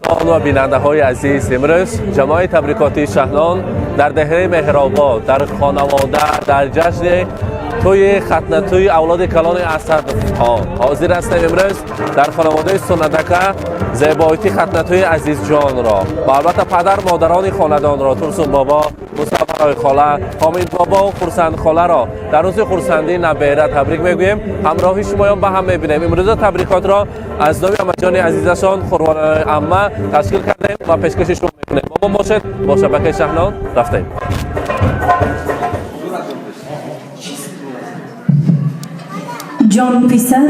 Меҳмон ва бинандаҳои азиз, имрӯз ҷамоаи табрикотии Шаҳнон дар деҳаи Меҳробод, дар хонавода, дар ҷашни тӯи хатнатӯи авлоди калони Асадовҳо ҳозир ҳастем. Имрӯз дар хонаводаи Суннатака зебоити хатнатӯи Азизҷонро ва албатта падар модарони хонадонро, Турсун бобо, Мусавварои хола, Ҳомид бобо, Хурсанд холаро дар рӯзи хурсандии набера табрик мегӯем. Ҳамроҳи шумоён ба ҳам мебинем. Имрӯза табрикотро аз номи амаҷони азизашон, Қурбонаи амма, ташкил кардем ва пешкаши шумо мекунем. Бо мо бошед, бо шабакаи Шаҳнон рафтем. Ҷон писар,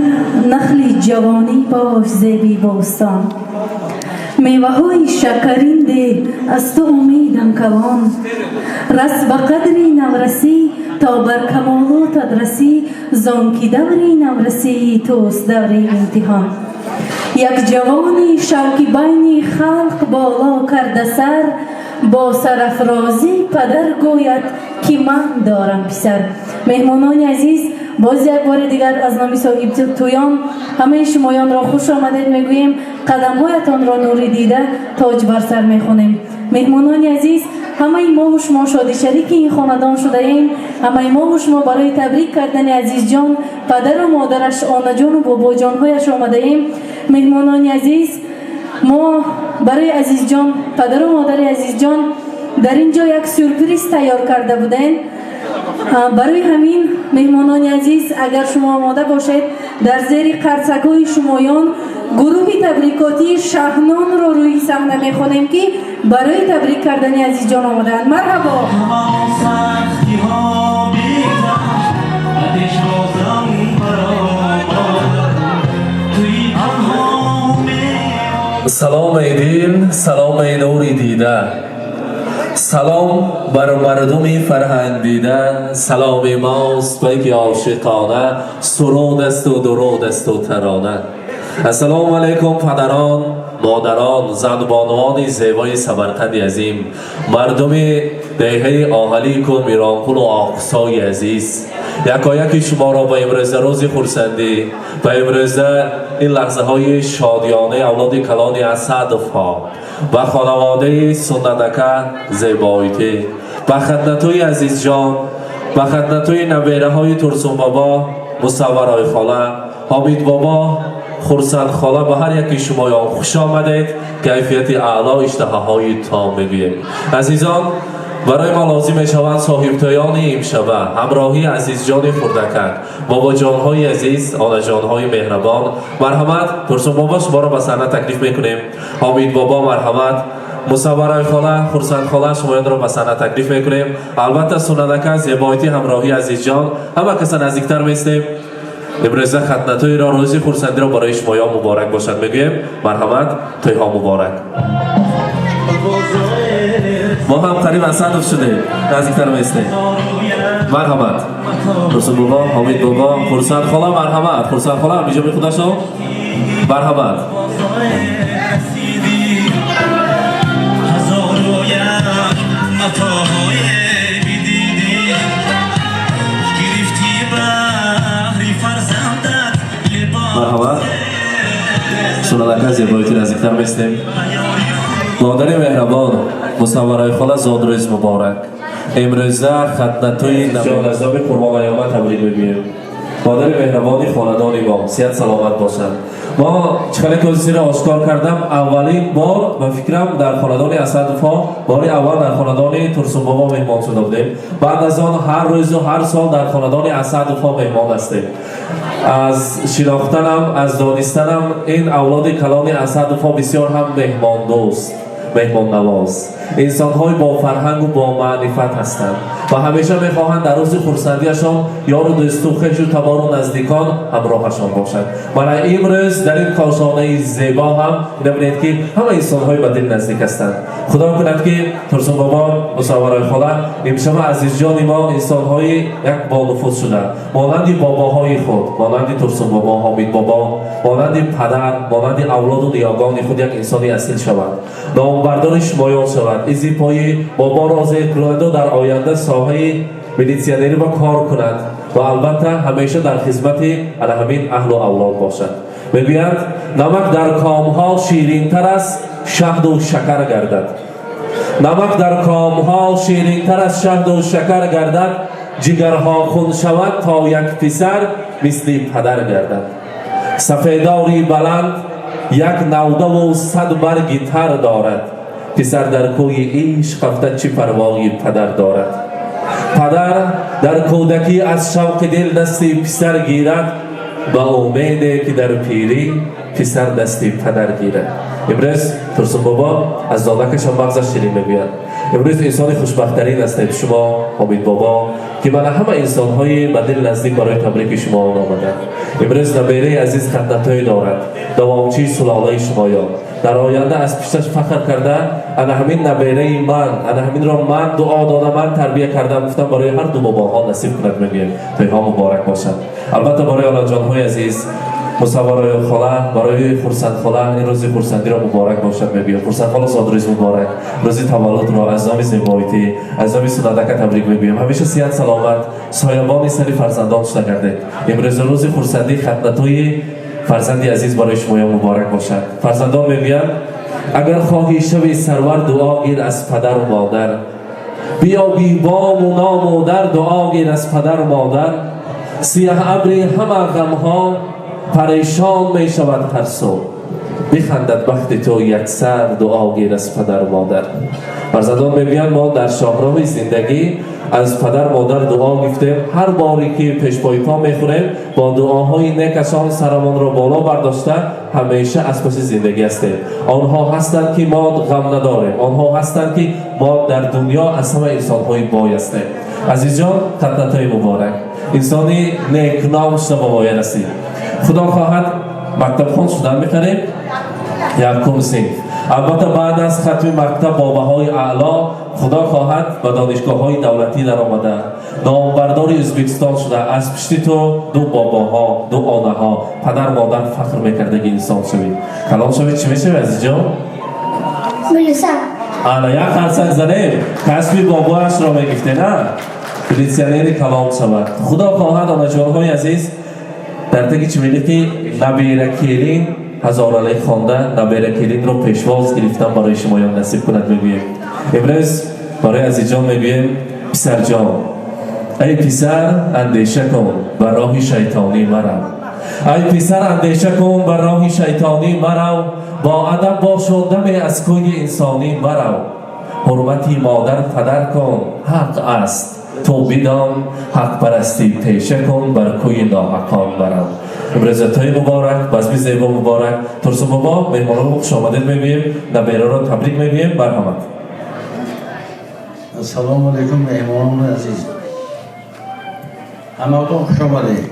нахли ҷавонӣ бош, зеби бостон, меваҳои шакарин деҳ, аз ту умедам калон. Рас ба қадри наврасӣ, то бар камолотат расӣ, зон ки даври наврасии туст даври имтиҳон. Як ҷавони шавки байни халқ боло карда сар, бо сарафрозӣ падар гӯяд, ки ман дорам писар. Меҳмонони азиз, боз як бори дигар аз номи соҳибтӯён ҳамаи шумоёнро хуш омадед мегӯем. Қадамҳоятонро нури дида, тоҷ бар сар мехонем. Меҳмонони азиз, ҳамаи мову шумо шодишарики ин хонадон шудаем. Ҳамаи мову шумо барои табрик кардани Азизҷон, падару модараш, онаҷону бобоҷонҳояш омадаем. Меҳмонони азиз, мо барои Азизҷон, падару модари Азизҷон дар ин ҷо як сюрприз тайёр карда будем. Барои ҳамин, меҳмонони азиз, агар шумо омода бошед, дар зери қарсакҳои шумоён гурӯҳи табрикотии Шаҳнонро рӯи саҳна мехонем, ки барои табрик кардани Азизҷон омодаанд. Марҳабо! Сахтиҳо бигзашт, ба пешвозам баромад, туи танҳо. Салом, эй дил, салом, эй нури дида, салом бар мардуми фарҳангдида. Саломи мост пайки ошиқона, суруд асту дуруд асту тарона. Ассалому алайкум, падарон, модарон, занбонувони зебои Самарқанди азим, мардуми деҳаи Оҳалику Миронқулу Оқсои азиз. Якояки шуморо ба имрӯза рӯзи хурсандӣ, ба имрӯза ин лаҳзаҳои шодиёнаи авлоди калони Асадовҳо ба хонаводаи Суннатака зебоитӣ, ба хатнатӯи Азизҷон, ба хатнатӯи набераҳои Турсунбобо, Мусавварои хола, Ҳомидбобо, Хурсанд хола, ба ҳар яки шумоён хуш омадед, кайфияти аъло, иштиҳоҳои том мегӯем. Азизон, барои мо лозим мешаванд соҳибтоёни имшаба, ҳамроҳии Азизҷони хурдакак, бобоҷонҳои азиз, онаҷонҳои меҳрабон. Марҳамат, Турсунбобо, шуморо ба саҳна таклиф мекунем. Ҳомидбобо, марҳамат. Мусавварои хола, Хурсанд хола, шумоёнро ба саҳна таклиф мекунем. Албатта, Суннадака зебоитӣ ҳамроҳии Азизҷон. Ҳама каса наздиктар местем. Имрӯза хатнатӯиро, рӯзи хурсандиро барои шумоён муборак бошад мегӯем. Марҳамат, тӯйҳо муборак. Мо ҳам қариб Асадов шудем, наздиктар местем. Марҳамат, Турсун бобо, Ҳомид бобо, Хурсанд хола, марҳамат. Хурсанд хола ҳамиҷоби худашон, марҳамат. Ҳазору як матоҳое бидидӣ, гирифтӣ баҳри фарзандат либос. Марҳамат, Суннадака зебоити, наздиктар местем. Модари меҳрабон, Мусавварои хола, зодрӯз муборак. Имрӯза хатнатӯи ҷон аз номи Қурбонаёма табрик мегӯем. Модари меҳрабони хонадони мо сиҳат саломат бошад. Мо чӣ хеле ки ошкор кардам, аввалин бор, ба фикрам, дар хонадони Асадовҳо бори аввал дар хонадони Турсунбобо меҳмон шуда будем. Баъд аз он ҳар рӯзу ҳар сол дар хонадони Асадовҳо меҳмон ҳастем. Аз шинохтанам, аз донистанам, ин авлоди калони Асадовҳо бисёр ҳам меҳмондӯст, меҳмоннавоз, инсонҳои бо фарҳангу бо маърифат ҳастанд ва ҳамеша мехоҳанд дар рӯзи хурсандиашон ёру дӯсту хешу табору наздикон ҳамроҳашон бошад. Мана имрӯз дар ин кошонаи зебо ҳам бинед, ки ҳама инсонҳои ба дил наздик ҳастанд. Худо кунад, ки Турсунбобо, Мусавварои хола, имшаба азизҷони мо инсонҳои як бонуфуз шуда, монанди бобоҳои худ, монанди Турсунбобо, Ҳомидбобо, монанди падар, монанди авлоду ниёгони худ як инсони асил шавад, номбардори шумоён шавад, изи пои боборо зер кунаду дар оянда соҳаи милитсионерӣ ба кор кунад ва албатта ҳамеша дар хизмати ана ҳамин аҳлу авлод бошад. Мегӯянд, намак дар комҳо ширинтар аз шаҳду шакар гардад. Намак дар комҳо ширинтар аз шаҳду шакар гардад, ҷигарҳо хун шавад, то як писар мисли падар гардад. Сафедори баланд як навдаву 100 барги тар дорад, писар дар кӯи ишқ афтад, чӣ парвои падар дорад? Падар дар кӯдакӣ аз шавқи дил дасти писар гирад, ба умеде ки дар пирӣ писар дасти падар гирад. Имрӯз Турсунбобо аз донакашон мағзаш ширин мегӯяд. Имрӯз инсони хушбахттарин ҳастед шумо, Ҳомидбобо, ки мана ҳама инсонҳои ба дил наздик барои табрики шумо омаданд. Имрӯз набераи азиз хатнатӯй дорад, давомчии сулолаи шумоён. Дар оянда аз пишташ фахр карда, ана ҳамин набераи ман, ана ҳаминро ман дуо дода, ман тарбия кардам гуфтам, барои ҳар ду бобоҳо насиб кунад мегӯем. Тӯйҳо муборак бошад. Албатта, барои онаҷонҳои азиз, Мусавварои хола, барои Хурсандхола ин рӯзи хурсандиро муборак бошад мегӯем. Хурсандхола, зодрӯз муборак! Рӯзи таваллудро аз номи Зебоитӣ, аз номи Сунадака табрик мегӯем. Ҳамеша сиҳат, саломат, соябони сари фарзандон шуда гардед. Имрӯз рӯзи хурсандии хатнатӯи фарзанди азиз барои шумоён муборак бошад. Фарзандон мегӯянд: агар хоҳӣ шави сарвар, дуо гир аз падару модар, биёби бому ному дар, дуо гир аз падару модар. Сиёҳ абри ҳама ғамҳо парешон мешавад ҳар су, бихандад бахти ту яксар, дуо гир аз падару модар. Фарзандон мегӯянд: мо дар шоҳроҳи зиндагӣ аз падар модар дуо гирифтем. Ҳар боре ки пешпои по мехӯрем, бо дуоҳои некашон сарамонро боло бардошта, ҳамеша аз паси зиндагӣ ҳастем. Онҳо ҳастанд, ки мо ғам надорем, онҳо ҳастанд, ки мо дар дунё аз ҳама инсонҳои бой ҳастем. Азизҷон, хатнатои муборак! Инсони некном шуда ба воя расид. Худо хоҳад, мактабхон шудан мехарем, якум синф. Албатта, баъд аз хатми мактаб бо баҳои аъло, Худо хоҳад, ба донишгоҳҳои давлатӣ даромада, номбардори Ӯзбекистон шуда, аз пишти ту ду бобоҳо, ду онаҳо, падар модар фахр мекардаги инсон шавӣ. Калон шавӣ, чӣ мешавӣ, азизҷон? Милиса. Ана, як қарсак занем. Касби бобоашро мегифте, на милитсионери калон шавад, Худо хоҳад. Онаҷонҳои азиз, дар таги чимилики набера келин ҳазоралӣ хонда, набера келинро пешвоз гирифтан барои шумоён насиб кунад мегӯем. Имрӯз барои азизҷон мегӯем: писарҷон, эй писар, андеша кун, ба роҳи шайтонӣ марав. Ай писар, андеша кун, ба роҳи шайтонӣ марав, бо адаб бошу даме аз кӯи инсонӣ марав. Ҳурмати модар падар кун, ҳақ аст, ту бидон, ҳақпарастӣ пеша кун, бар кӯи ноҳақон барав. Имрӯзатои муборак, базми зебо муборак. Турсунбобо, меҳмонро хушомадед мегӯем, набераро табрик мегӯем. Марҳамат. Ассалому алайкум, меҳмонони азиз, ҳамаатон хуш омадед.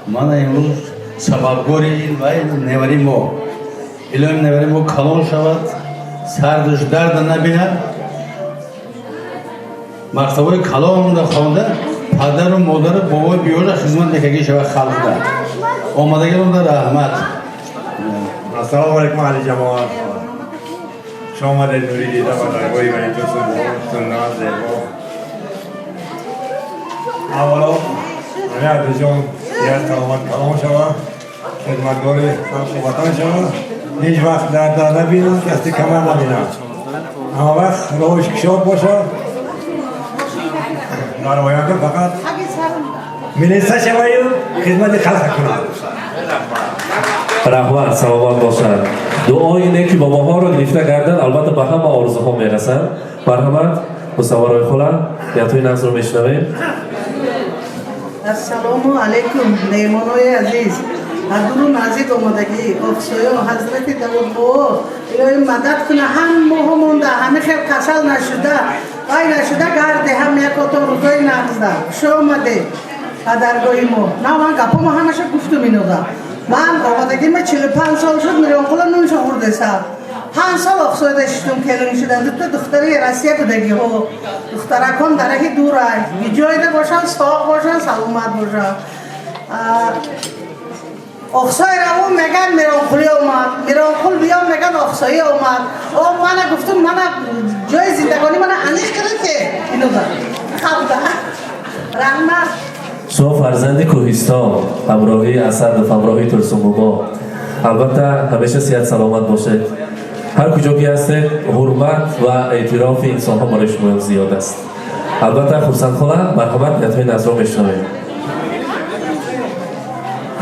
Мана имрӯз сабабгори ин вай невари мо. Илоҳим, невари мо калон шавад, сардуш дарда набинад, мактабҳои калонда хонда, падару модару бобои биёра хизмат мекарди шавад. Халқда омадагиронда раҳмат. Ассалому алайкум, аҳли ҷамоат. Хуш омадед, нури дида, ба даргоҳи Вали Турсун, суннат зебо. Аввало, ҳамин Абдуҷон як саломат калон шава, хидматгори халқу ватан шава, ҳеҷ вақт дарда набинад, дасти камар набинад. Ҳама вақт роҳиш кушод бошад. Дар оянда фақат милиса шаваю хидмати халқ кунад. Раҳмат, саломат бошад. Дуои неки бобоҳоро гирифта гардан, албатта, ба ҳама орзуҳо мерасанд. Марҳамат, Мусавварои хола, ниятҳои назрро мешунавем. Ассалому алайкум, меҳмонои азиз, аз дуру наздик омадагӣ, Оқсоё, ҳазрати Давудбоо, илоҳи мадад куна, ҳамаҳо монда, ҳами хел касал нашуда, вай нашуда гарде, ҳам якотон рӯзои нағзда. Хуш омадед ба даргоҳи мо. На, ман гапома ҳамаша гуфтум инода. Ман омадагима 45 сол шуд, Миронқула нунша хӯрдеса. 5 сол Оқсояда шиштум, келин шуда, дута духтари Россия будагиҳо. Духтаракон дараҳи дурай. Биҷоида бошанд, соғ бошанд, саломат бошанд. Оқсои равон меган, Миронқулӣ омад. Миронқул биём меган, Оқсоӣ омад. О, мана гуфтум, мана ҷои зиндагонӣ мана аниқ кардате инода. Халда. Раҳмат. Шумо фарзанди кӯҳистон, ҳамроҳии Асадов, ҳамроҳии Турсунбобо. Албатта ҳамеша сиҳат саломат бошед. Ҳар куҷо ки ҳастед, ҳурмат ва эътирофи инсонҳо барои шумо зиёд аст. Албатта Хурсандхола, марҳамат, ниятҳои назро мешунавем.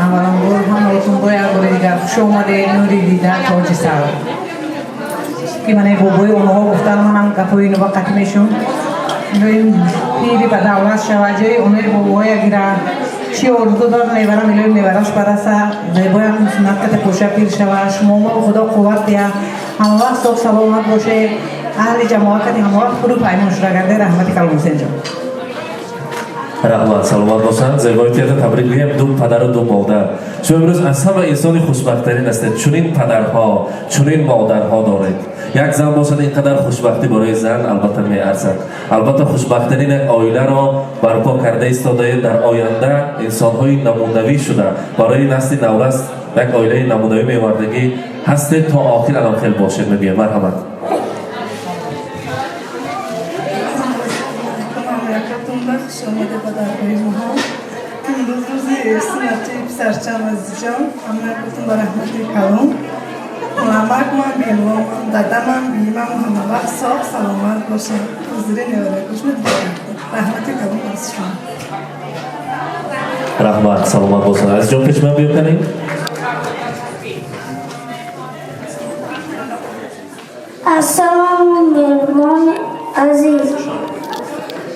Авваланбор ҳамаатон бо як бори дигар хуш омадед, нури дида тоҷи сар. Ки мана бобои онҳо гуфтан, манам гапҳои инова қатъ мешум. Пири ба давлат шава, ҷои онои бобоя гира. Чӣ орзу дор меварам, илои мевараш бараса, зебоям суннат ката пӯша пир шава, шумомо худо қувват диҳа. Ҳама вақт соғ саломат бошед. Аҳли ҷамоат кати ҳама вақт фурӯ паймон шуда гарде. Раҳмати калом Ҳусейнҷон. Раҳмат, саломат бошанд. Зебои театр табрик мегӯям, ду падару ду модар. Шумо имрӯз аз ҳама инсони хушбахттарин ҳастед. Чунин падарҳо, чунин модарҳо доред. Як зан бошад, ин қадар хушбахтӣ барои зан албатта меарзад. Албатта хушбахттарин як оиларо барпо карда истодаед. Дар оянда инсонҳои намунавӣ шуда барои насли наврас як оилаи намунавӣ мевардагӣ ҳастед. То охир алам хел бошед мегӯям. Марҳамат. Хуш омада ба даргоҳи моҳо. Имрӯз рӯзи суннати писарчам Азизҷон. Ҳамаятон ба раҳмати калон. Амакман, белвоман, дадаман, биимам ҳамавақт соғ саломат бошанд. Ҳузури неваракушна раҳмати калон аз шумо. Раҳмат, саломат бошанд. Азизҷон, пеш ман биё канем. Ассалому меҳрубони азиз,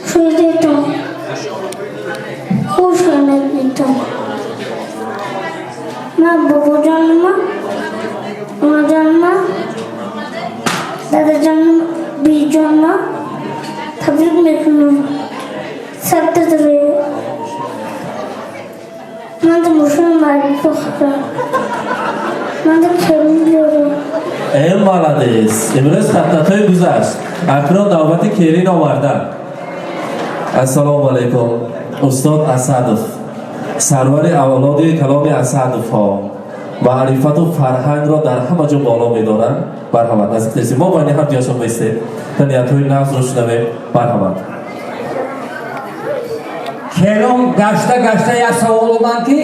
шудетон хуш омадетон. Ман бобоҷонума, онаҷонума, дадаҷонума, биҷонума табрик мекунам. Сабта доред. Ман да мошини маърифа харам. Ман да келин биёрам. Э, молодец! Имрӯз хатнатҳои гузашт. Акнун навбати келин овардан. Ассалому алайкум, устод Асадов, сарвари авлоди каломи Асадовҳо, маърифату фарҳангро дар ҳама ҷо боло медоранд. Марҳамат, наздиктарси мо байни ҳар дуяшон бистед та ниятҳои нағзро шунавем. Марҳамат. Келон гашта гашта як савол омад, ки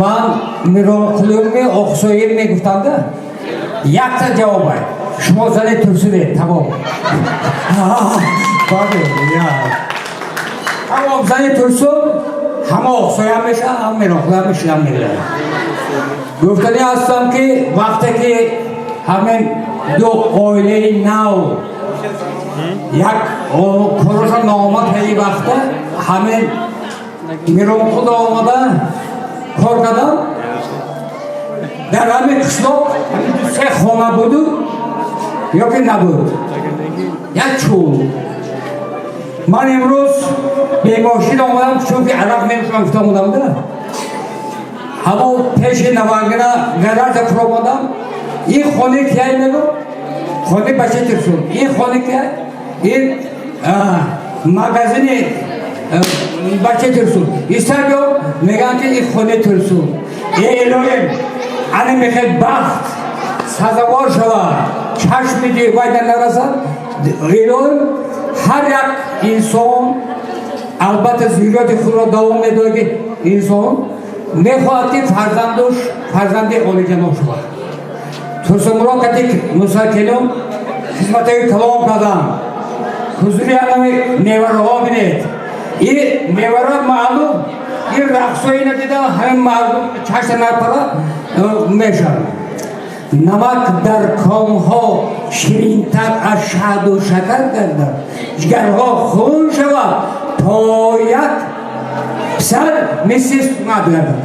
ман Мироқулиёми Оқсоим мегуфтанда, якта ҷавоб ай: шумо зани Турсунед. Тамом, тамом. Зани Турсун ҳама Оқсоям мешавад, ҳам Мироқулиям мешавам мегирад. Гуфтанӣ ҳастам, ки вақте ки ҳамин ду оилаи нав як короша ноомад, ҳеи вақта ҳамин Миронқулда омада кор кардам. Дар ҳамин қишлоқ се хона буду ё ки набуд, як чӯл. Ман имрӯз бемошин омадам, чунки арақ менӯшам гуфта омадам. Да ҳамо пеши навангина гаража фуромадам. Ин хони кияй? Мегӯ, хони бача Турсун. Ин хони кияй? Ин магазини бача Турсун. Истар биё, мегӯянд, ки ин хони Турсун. Э, илоҳим, ана мехел бахт сазовор шавад, чашми вайда нарасад. Илоҳим, ҳар як инсон албатта зурриёти худро давом медоҳад, ки инсон мехоҳад, ки фарзандуш фарзанди олиҷаноб шавад. Турсунмурод кати Мусакелон хизматҳои калон кардам. Ҳузури анами невараҳо бинед. И невара маълум, ин рақсҳои надида ҳамин мардум чашта напара мешавад. Намак дар комҳо ширинтар аз шаҳду шакар гардад, ҷигарҳо хун шавад, то як писар мисли суннат гардад,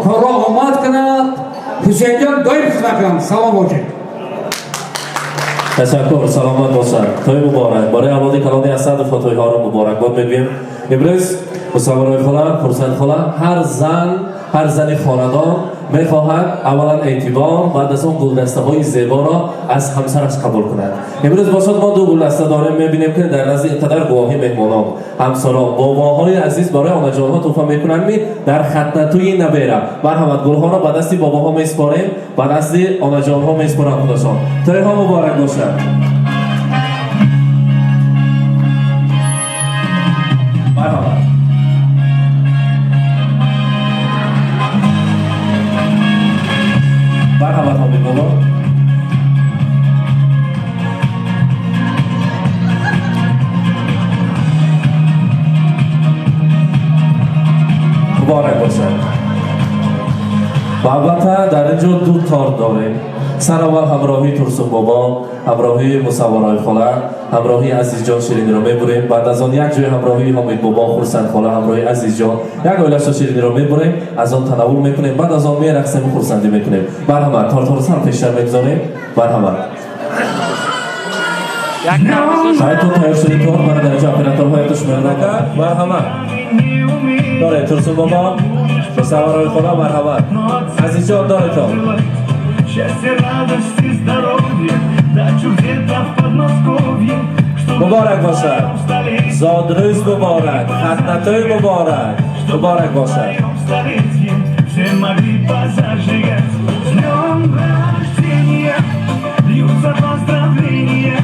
корро омад кунад. Ҳусейнҷон доим хизмат кунам. Салом бошед. Ташаккур, саломат бошад. Тӯй муборак барои авлоди калони Асадов. Тӯйҳоро муборакбод мегӯем. Имрӯз Мусавварои хола, Хурсанд хола, ҳар зан, ҳар зани хонадон мехоҳад аввалан эътибор, баъд аз он гулдастаҳои зеборо аз ҳамсараш қабул кунад. Имрӯз бошад, мо ду гулдаста дорем. Мебинем, ки дар назди ин қадар гувоҳӣ, меҳмонон, ҳамсарон, бобоҳои азиз барои онаҷонҳо туҳфа мекунанд ми дар хатнатӯи набера. Марҳамат, гулҳоро ба дасти бобоҳо месупорем, ба дасти онаҷонҳо месупоранд худашон. Тӯйҳо муборак бошад. Марҳамат. Муборак бошад. Ва албатта дар ин ҷо ду тор дорем. Сараввал ҳамроҳии Турсун бобо, ҳамроҳии Мусавварои хола, ҳамроҳии Азизҷон шириниро мебурем. Баъд аз он як ҷои ҳамроҳии Ҳомид бобо, Хурсанд хола, ҳамроҳии Азизҷон як оилаша шириниро мебурем, аз он танаввул мекунем, баъд аз он мерақсем ва хурсандӣ мекунем. Марҳамат, тортҳоро сар пештар мегузорем. Марҳамат. Хайтон тайёр шуди тор, мана дар инҷо операторҳои душманро марҳамат. Доре Турсун бобо, Мусавварои хола, марҳамат. Азизҷон, доре тор. Счастье, радость и здоровье, дачу где-то в Подмосковье. Муборак бошад. Зодрӯз муборак, хатнатӯй муборак. Муборак бошад. Все могли позажигать. С днем рождения льются поздравления.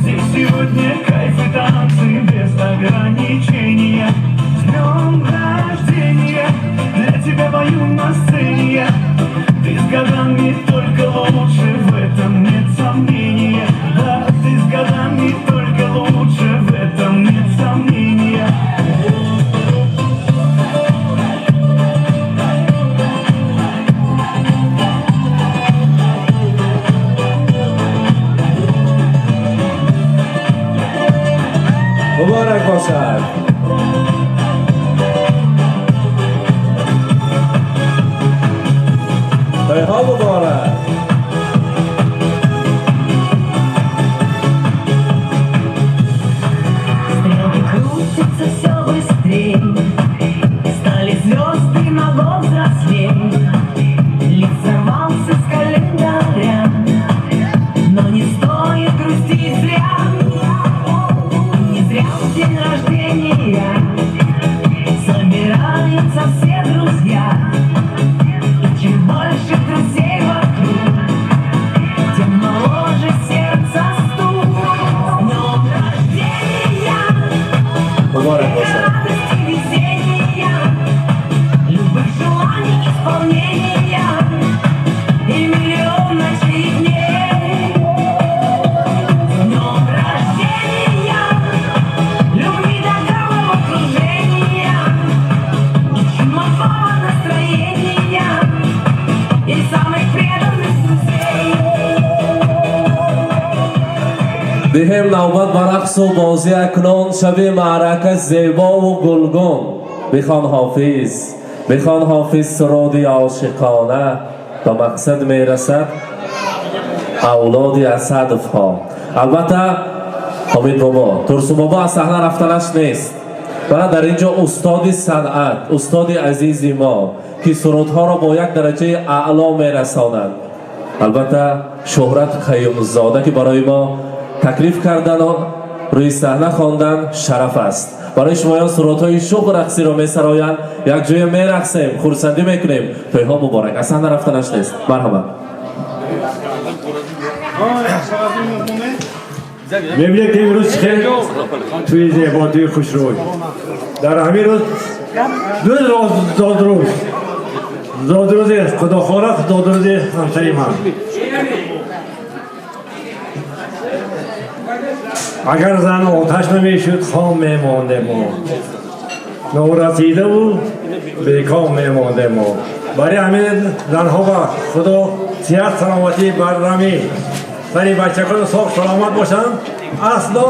Здесь сегодня кайф и танцы без ограничения. С днем рождения для тебя пою на сцене я. Ты с годами только лучше, в этом нет сомнения. Да, ты с годами только лучше, в этом нет сомнения. Муборак бошад. Тойҳо муборак. Стрелки крутятся все быстрей, стали звезды на год взрослей. Лист сорвался с календаря, но не стоит грустить зря. Не зря в день рождения собираются все друзья. И чем больше друзей вокруг, тем моложе сердце стук. С днем рождения, Муборак бошад. радости, везения, любых желаний исполнения и миллион ночей и дней. С днем рождения, любви до головокружения и чумового настроения и самых преданных друзей. Диҳем навбат ба рақсу бозӣ акнун, шаби маърака зебову гулгун. Бихон Ҳофиз, бихон Ҳофиз суруди ошиқона, ба мақсад мерасад авлоди Асадовҳо. Албатта Ҳомид бобо, Турсун бобо аз саҳна рафтанаш нест. Вале дар ин ҷо устоди санъат, устоди азизи мо, ки сурудҳоро бо як дараҷаи аъло мерасонанд, албатта Шӯҳрат Қаюмзода, ки барои мо таклиф кардану рӯи саҳна хондан шараф аст. Барои шумоён сурудҳои шӯху рақсиро месароянд, якҷоя мерақсем, хурсандӣ мекунем. Тойҳо муборак. Аз саҳна рафтанаш нест. Марҳамат. Мебинед ки имрӯз хеле тӯи зебо, тӯи хушрӯй. Дар ҳамин рӯз ду зодрӯз, зодрӯзи Худохора, зодрӯзи ҳамсари ман. Агар зан оташ намешуд, хом мемондем мо, норасидаву беком мемондем мо. Барои ҳамин занҳо ба Худо сиҳат, саломатӣ, баррамӣ, сари бачакон соғ саломат бошанд, асло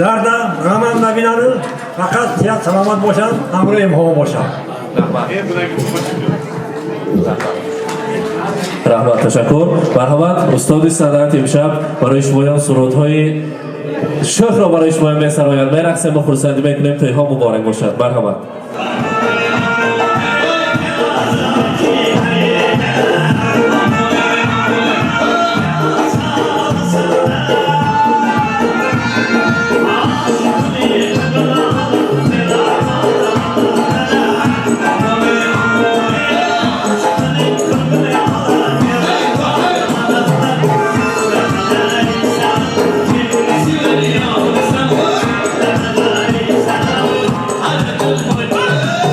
дарда ғамам набинанд, фақат сиҳат саломат бошанд, ҳамроҳи мо бошанд. Раҳмат, ташаккур. Марҳамат, устоди санъат имшаб барои шумоён сурудҳои шӯхро барои шумоён месарояд. Мерақсем ва хурсандӣ мекунем. Тойҳо муборак бошад. Марҳамат. Thank you.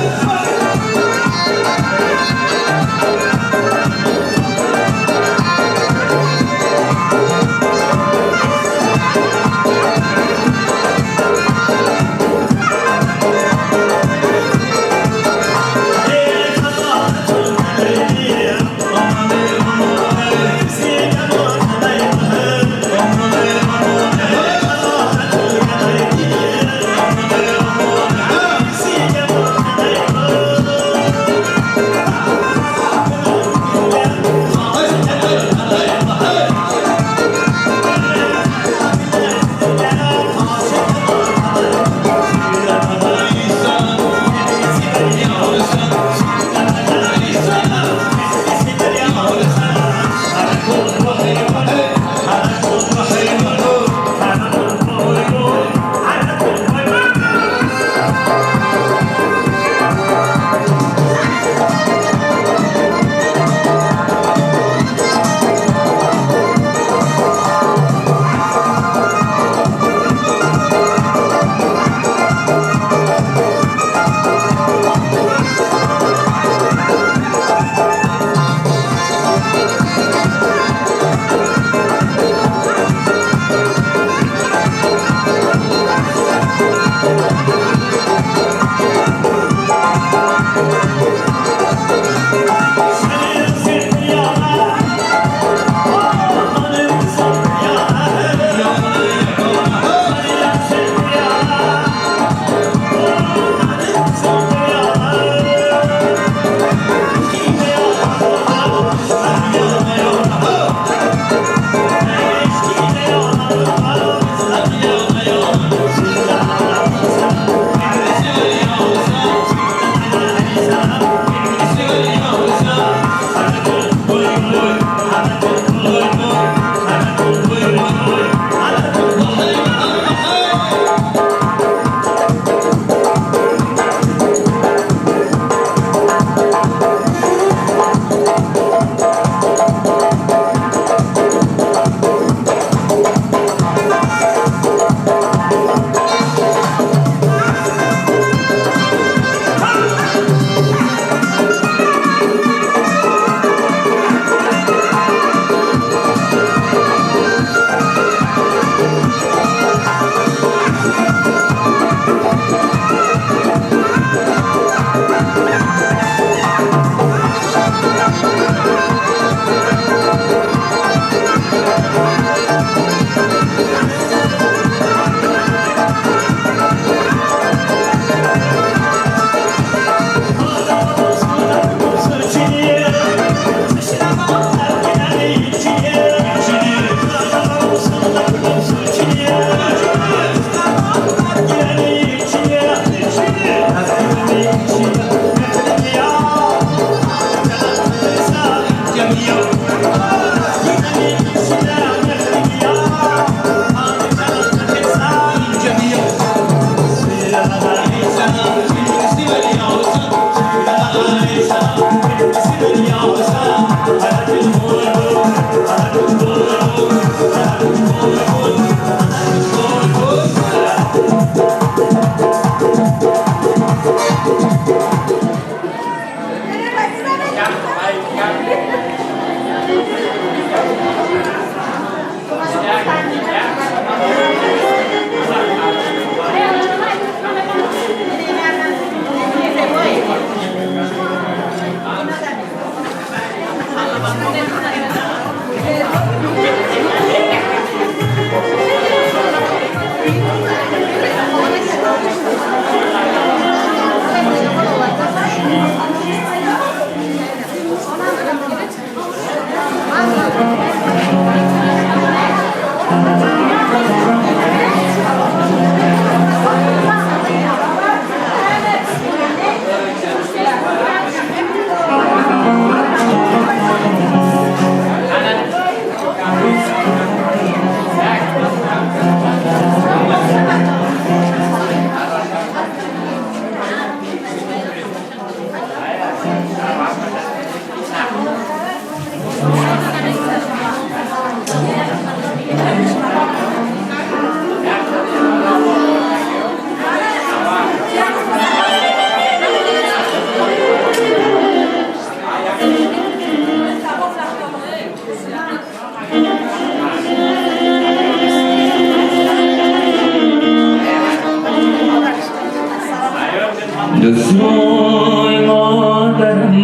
Дилсӯзи модарам,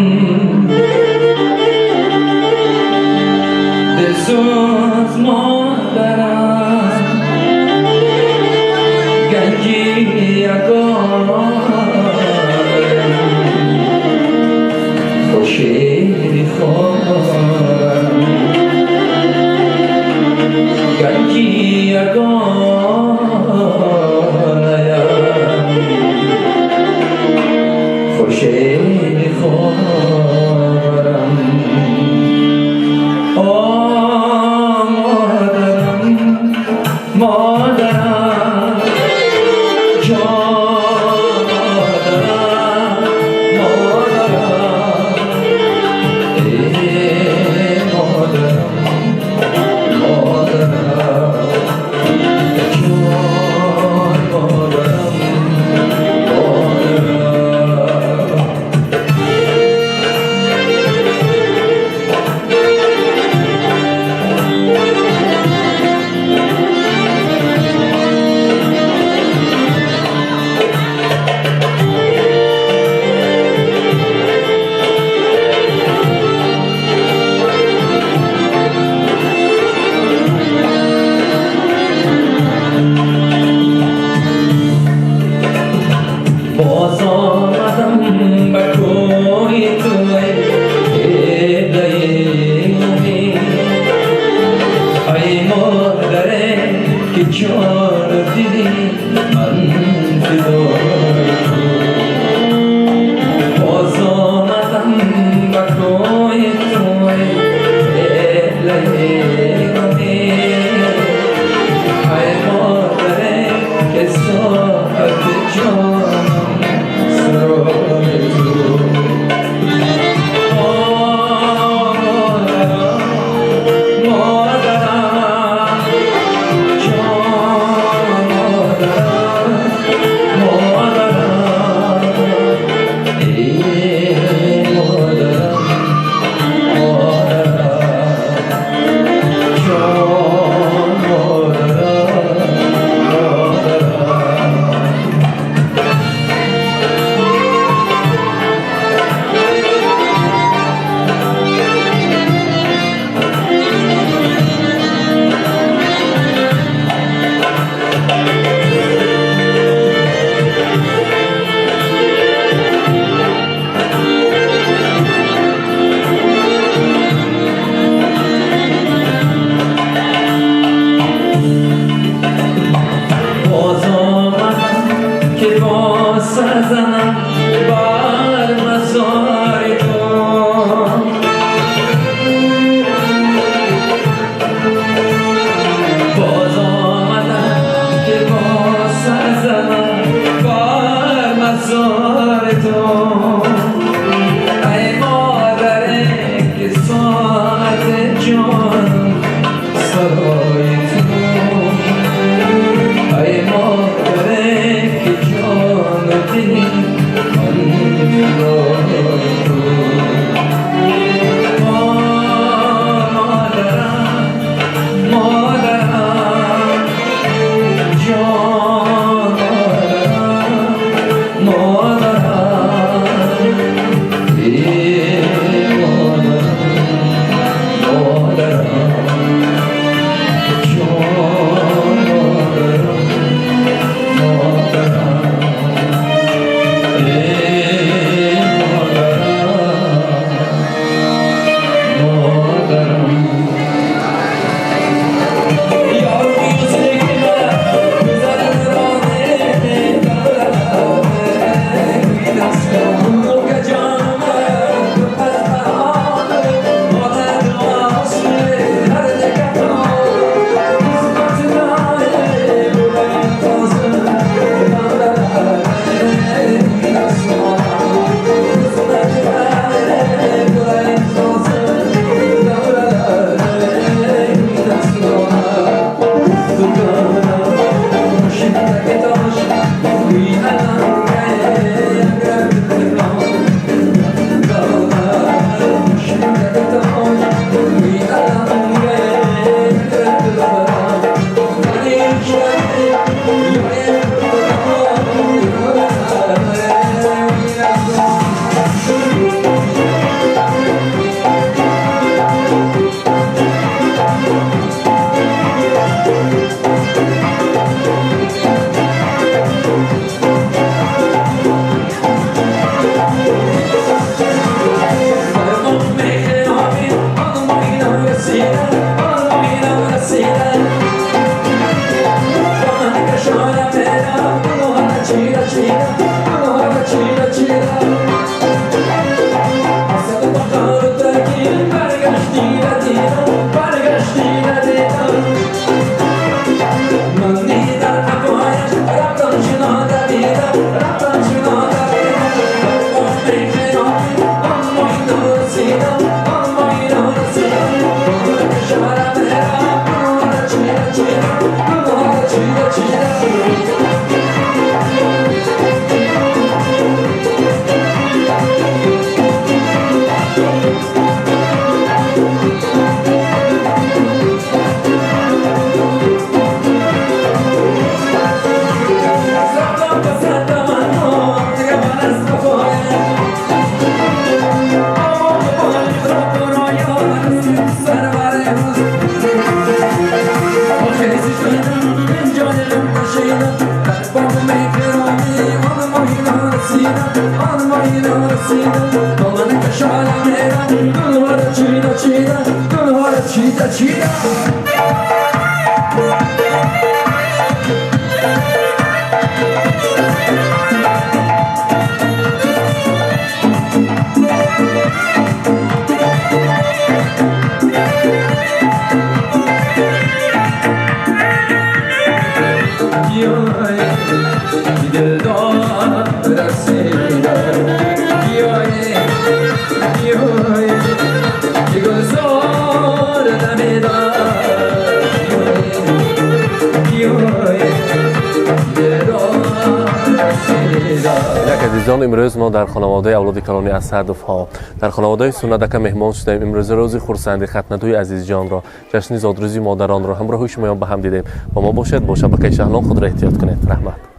дилсӯз модарам, ганҷи ягонаам, хуршеди хоҳарам, ганҷи ягонаам, хуршеди хоҳарам. О модарам, модарам, ҷон модарам, модарам, эй модарам, модарам, ҷон модарам, модарам. Боз омадам ба кӯи ту, эй қиблаи умед, ай модаре ки ҷону дили ман фидои ту. Боз омадам ба кӯи ту, эй қиблаи умед, ай модаре ки соҳати ҷонам сарои ту. О модарам, модарам, ҷон модарам, модарам, эй модарам, модарам, ҷон модарам, модарам. Боз омадам ки бо сар занам бар мазори ту. Боз омадам ки бо сар занам бар мазори ту. Ай модаре ки соати ҷонам сарои ту. Ай модаре ки ҷону дили ман фидои ту. О модарам, модарам, ҷон модарам, модарам, эй модарам, модарам, ҷон модарам, модарам. Армони нарасида, домани кашола мера, гулҳоро чида чида, гулҳоро чида чида. Як азизон, имрӯз мо дар хонаводаи авлоди калони Асадовҳо, дар хонаводаи Суннат ака меҳмон шудаем. Имрӯз рӯзи хурсанди хатнатӯи Азизҷонро, ҷашни зодрӯзи модаронро ҳамроҳи шумоён ба ҳам дидем. Бо мо бошед, бо шабакаи Шаҳлон. Худро эҳтиёт кунед. Раҳмат.